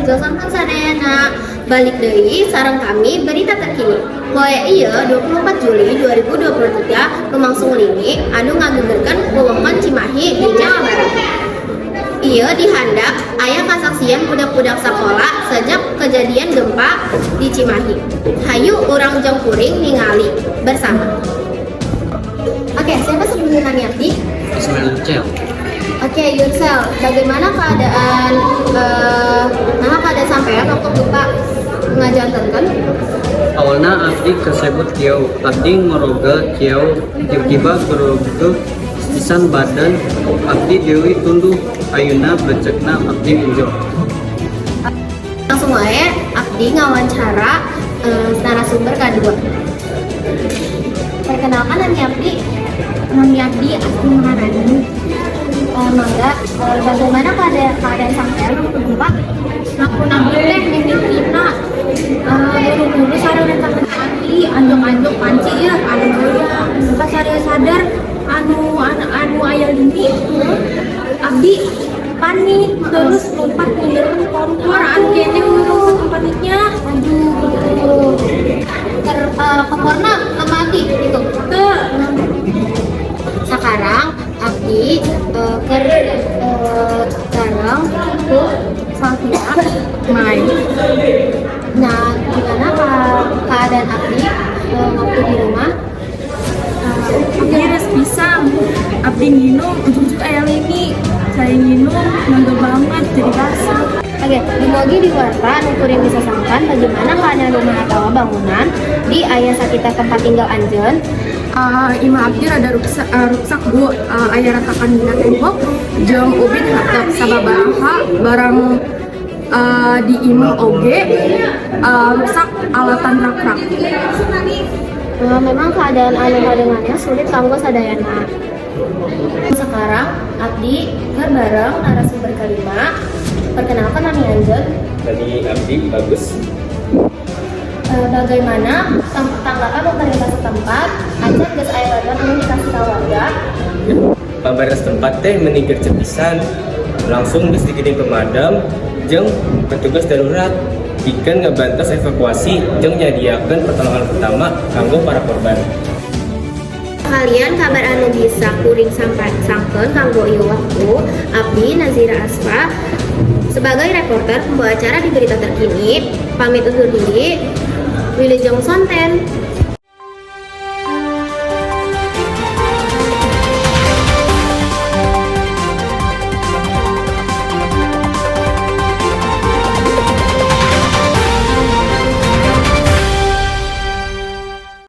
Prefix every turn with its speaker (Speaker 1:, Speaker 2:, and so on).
Speaker 1: Wilujeng sonten sadayana. Balik deui sareng kami Berita Terkini. Poe ieu 24 Juli 2023 lumangsung lini anu ngagegerkeun wewengkon Cimahi di Jawa Barat. Ieu di handap aya kasaksian budak-budak sakola sejak kejadian gempa di Cimahi. Hayu urang jeung kuring ningali bersama. Oke, siapa sebelumnya nami abdi?
Speaker 2: Ismail Ucel.
Speaker 1: Oke, Yursel, bagaimana keadaan nah keadaan sampean waktu gempa ngajantenkeun?
Speaker 2: Awalnya abdi kasebut kieu, abdi ngorogel kieu, tiba-tiba gerogel pisan badan abdi deui tunduh, ayeuna becekna abdi unjuk.
Speaker 1: Langsung wae abdi ngawancara narasumber kedua. Perkenalkan, nami abdi.
Speaker 3: Nami abdi Asti Maharani.
Speaker 1: Mangga, bagaimana keadaan sampean waktu gempa?
Speaker 3: Aku abdi teh mimitina buru-buru sareng abdi anjok-anjok panci ya anu goyang. Pas saya sadar anu anu, anu aya lini, abdi panik terus lompat mundur kompor anu kene urung paniknya.
Speaker 1: Aduh, komporna mati gitu?
Speaker 3: Teu.
Speaker 1: Sekarang abdi keur bareng ku Salvia
Speaker 3: Mai.
Speaker 1: Nah, gimana keadaan abdi waktu di rumah?
Speaker 3: Abdi res pisan, abdi nginum ujug-ujug aya lini, saya nginum nangge banget jadi basah.
Speaker 1: Oke, dumugi di warta nu kuring bisa sangkan, bagaimana keadaan rumah atau bangunan di aya sakitar tempat tinggal anjeun?
Speaker 4: Imah abdi rada ruksak, ruksak, Bu, aya ratakan dina tembok jeung ubin hatap sababaraha barang di imah oge rusak alatan rak-rak.
Speaker 1: Memang keadaan anu kadengannya sulit kanggo sadayana. Sekarang abdi keur bareng narasumber kelima. Perkenalkan, nami anjeun.
Speaker 5: Nami abdi Bagus.
Speaker 1: Bagaimana tanggapan pemerintah setempat acan geus aya bantuan anu dikasih ka warga?
Speaker 5: Pemerintah setempat teh meni gercep pisan. Langsung geus dikirim pemadam jeung petugas darurat pikeun ngebantos evakuasi jeung nyadiakeun pertolongan pertama kanggo para korban.
Speaker 1: Kalian kabar anu bisa kuring sampai sangkeun kanggo ieu waktu. Abdi Nazira Asfa sebagai reporter pembawa acara di Berita Terkini pamit undur diri. Wilujeng sonten.